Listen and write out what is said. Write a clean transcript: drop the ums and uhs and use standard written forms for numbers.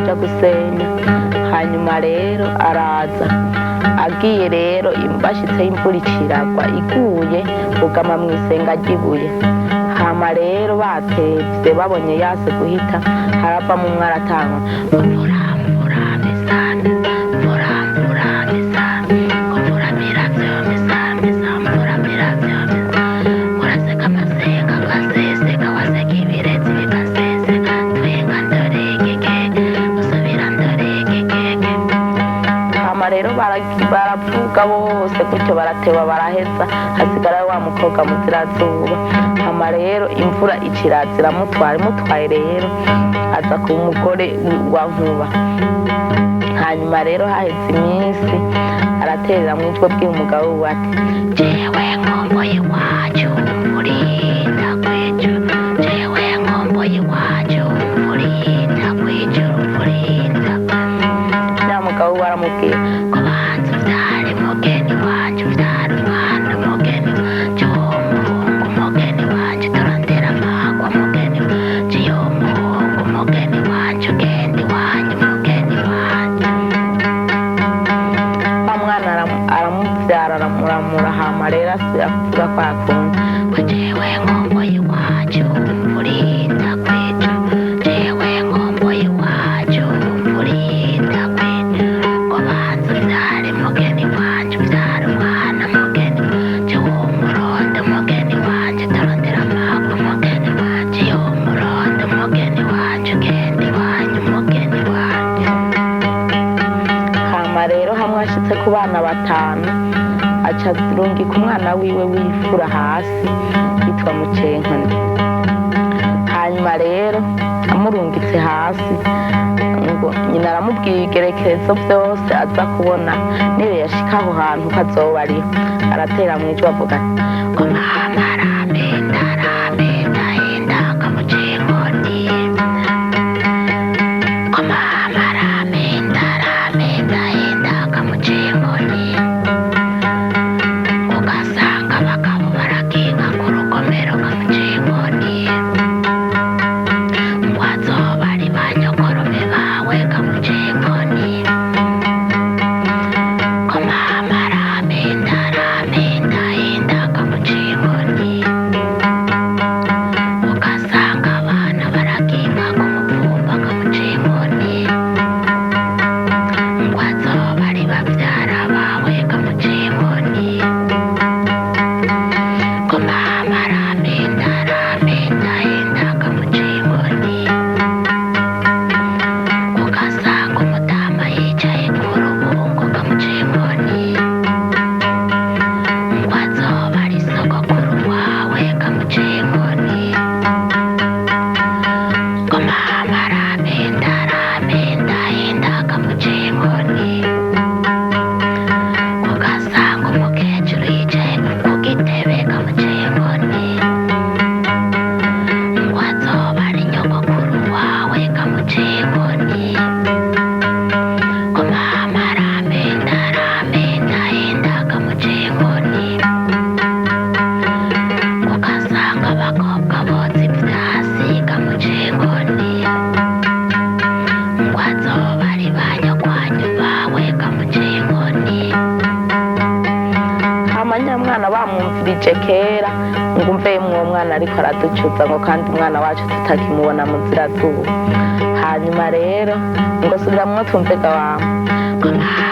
kuja gusenya. Hanyuma rero araza agiye rero bashitseyo imvura iciragwa, iguye bugama mw'isenga ry'ibuye. Hama rero batevye babonye yase guhita, haravamwo umwe aratangura ngo mvura mvura misane, mvura mvura misane, ngo mvura miravyo misane, mvura miravyo misane, uraseka amasenga agaseseka, waseka ibirezi bigaseseka, twenga ndore igikeke, usubira ndore igikeke. Hama rero baravuga bose gutyo, barateba baraheza, hasigara wa mukobwa muzirazuba. Hama rero imvura iciraza iramutwara, imutwaye rero aza kuba umugore wa Nkuba. Hanyuma rero haheze iminsi araterera mw'ijwi abwira umugabo wiwe ati: jewe nkomboye iwacu mvurinda kw'ijuru, jewe nkomboye iwacu mvurinda kw'ijuru, mvurinda. Ya mugabo we aramubwira ko banza uvyare mugeni wanje, uvyare umwana mugeni wanje w'umuhungu, mugeni wanje turondera amagwa, mugeni wanje y'umuhungu, mugeni wanje ugenda iwanyu, mugeni wanje. Wa mwana aramuvyara, aramuramura. Hama rero asubira kuvuga kwa kundi ngo jewe nkomboye iwacu mvurinda kw'ijuru, jewe nkomboye iwacu mvurinda kw'ijuru, ngo banza uvyare mugeni wanje, uvyare umwana mugeni wanje w'umurondo, mugeni wanje turondera amagwa, mugeni wanje y'umurondo, mugeni wanje ugenda iwanyu, mugeni wanje. Hama rero hamwe ashitse ku bana batanu, aca arungika umwana wiwe w'imfura hasi yitwa Mucenkoni. Hanyuma rero amurungitse hasi, ngo nyina aramubwiye igerekerezo vyose aza kubona niyo yashika aho hantu ko azoba ariho. Aratera mw'ijwi avuga ati: ngo mama arampenda, arampenda henda kamucenkoni, ngo mama arampenda, arampenda henda kamucenkoni, ugasanga abagabo barakinga ku rugomero kamucenkoni, ngo azoba ari ba nyokorome bawe kamucenkoni, ngo mama arampenda, arampenda henda kamucenkoni, ugasanga abana barakinga ku mupfumba kamucenkoni, ngo azoba ari bavyara bawe kamucenkoni, ngo mama arampenda, arampenda henda kamucenkoni, ugasanga umutama yicaye ku rubungo kamucenkoni, ngo azoba ari sogokuru wawe kamucenkoni, ngo mama arampenda, arampenda henda kamucenkoni, ugasanga umukecuru yicaye ku gitebe kamucenkoni, ngo azoba ari nyogokuru wawe kamucenkoni, ngo mama arampenda, arampenda henda kamucenkoni, ugasanga abakobwa botsa ivyasi kamucenkoni, ngo azoba ari ba nyokwanyu bawe kamucenkoni. Hama nyamwana bamwumvirije kera ngo umve mwuwo mwana ariko araducuza, ngo kandi umwana wacu tutakimubona muzirazuba. Hanyuma rero ngo subiramwo twumve ga wama, ngo mama